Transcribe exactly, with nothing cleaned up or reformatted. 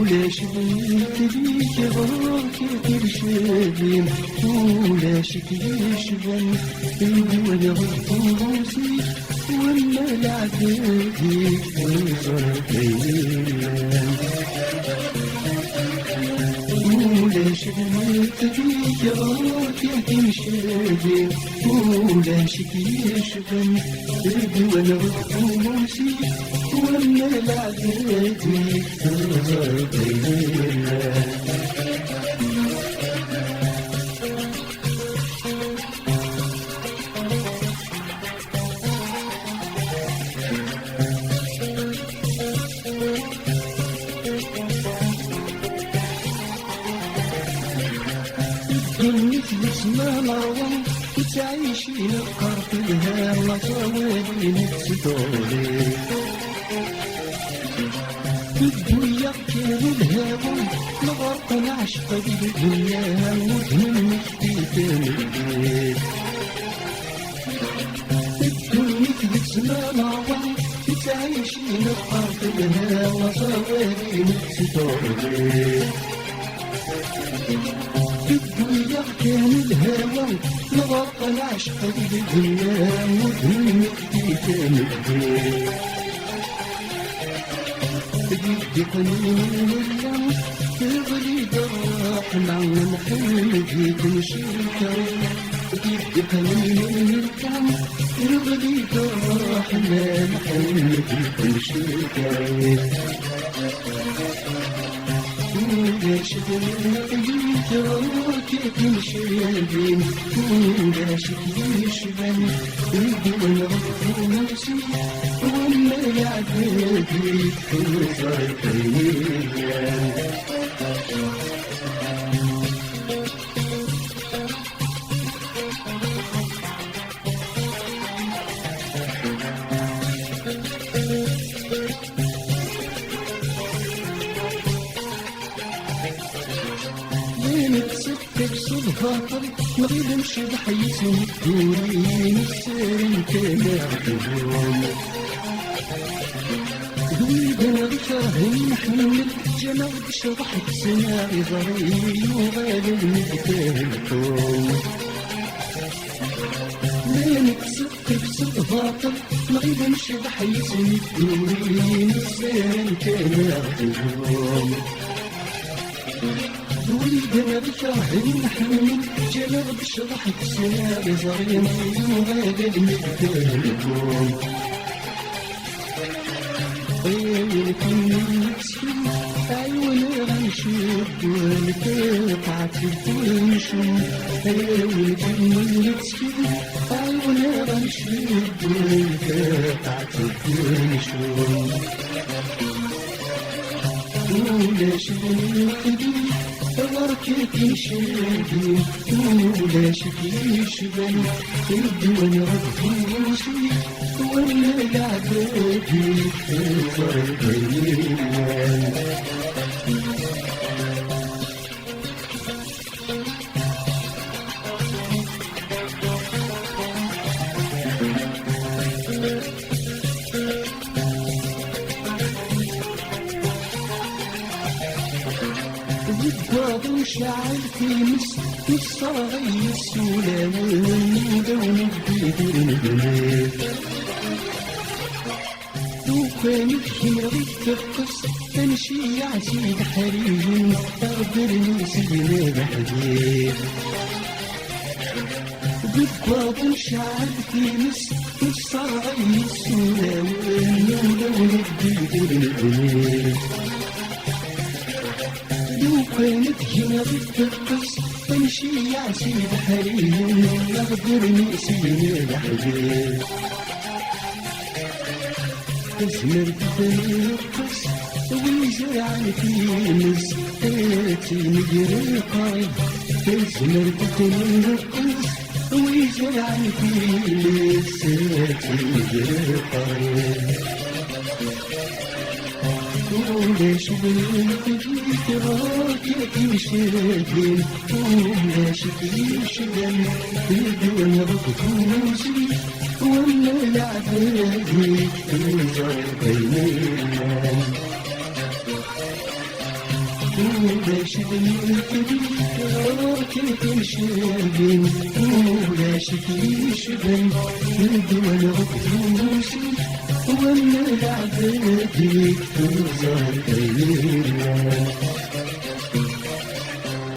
Ulac d nekk deg ɣur-k d lecbi, ulac k-yecban, i d-walaɣ ɣef uḍu-s, wamma leɛbad-ik teẓriḍ ayen yellan. Ulac d nekk deg ɣur-k d lecbi, ulac k-yecban, i d-walaɣ ɣef uḍu-s, wamma leɛbad-ik teẓriḍ ayen yellan. Ddunit d ssma n ṛṛwa, nettɛic i neqqar telha, aẓawali nettduli. Tewwi-yaɣ kan lhawa, nɣerq neɛceq di ddunya, ur d-nemmekti tameddit. Ddunit d ttmalawa, nettɛic i neqqar telha, aẓawali nettduli. Tewwi-yaɣ kan lhawa, nɣerq neɛceq di ddunya, ur d-nemmekti tameddit. Deg ddiqen-im nella, teɣli-d ṛṛeḥma, nḥemd-ik ncekkeṛ. Deg ddiqen-im nella, teɣli-d ṛṛeḥma, nḥemd-ik ncekkeṛ. Ulac d nekk yid-k ɣur-k d imcebin, ulac k-yecban, i d-walaɣ ɣef uḍu-s, wamma leɛbad-ik teẓriḍ ayen yellan. Nettseqqi s lbaṭel, nɣil necbeḥ yis-m, ur i nessaram kan aɣ-d-iḍlum. D wid neɣ ikerhen nḥemmel, ǧǧan-aɣ-d ccḍeḥ, kksen-aɣ iẓri, yuɣal lmegd d lḥum. Ma nettseqqi s lbaṭel, nɣil necbeḥ yis-m, ur i nessaram kan aɣ-d-iḍlum. D wid neɣ ikerhen nḥemmel, ǧǧan-aɣ-d ccḍeḥ, kksen-aɣ iẓri, yuɣal lmegd d lḥum. Ay win kemmel yettkel, ɛiwen-aɣ ad nceddu lqaɛa n uqemcum. Ay win kemmel yettkel, ɛiwen-aɣ ad nceddu lqaɛa n uqemcum. Ulac d nekk deg ɣur-k d imcebin, ulac k-yecban, i d-walaɣ ɣef uḍu-s, wamma leɛbad-ik teẓriḍ ayen yellan. Deg waḍu nceɛɛel times, nesserɣ yes-s ulawen, ulawen n wid ur nebni. Lukan d kemm i teqqes, ad nceyyeɛ s ibeḥriyen, aɣ-d-rnu seg-m abeḥri. Deg waḍu ncɛel times, nesserɣay isulawen, ulawen n ddid ur nebni. Lukan tgineḍ teqqes, tamciyya s ibeḥriyen, neɣ ddren i sin leḥbib. Tazmert tenneqqes, wi zerɛen times, ad tt-id-negreqay. Tazmert tenneqqes, wi zerɛen times, ad tt-id-negreqay. Ulac d lmut di tɣerki imcedin, ulac d yicdan, ddunɣ d kuzi, wamma leɛbad-ik teẓriḍ ayen yellan. Ulac d lmut di tɣerki imcedin, ulac d yicdan, ddunɣ d kuzi, wamma leɛbad-ik teẓriḍ ayen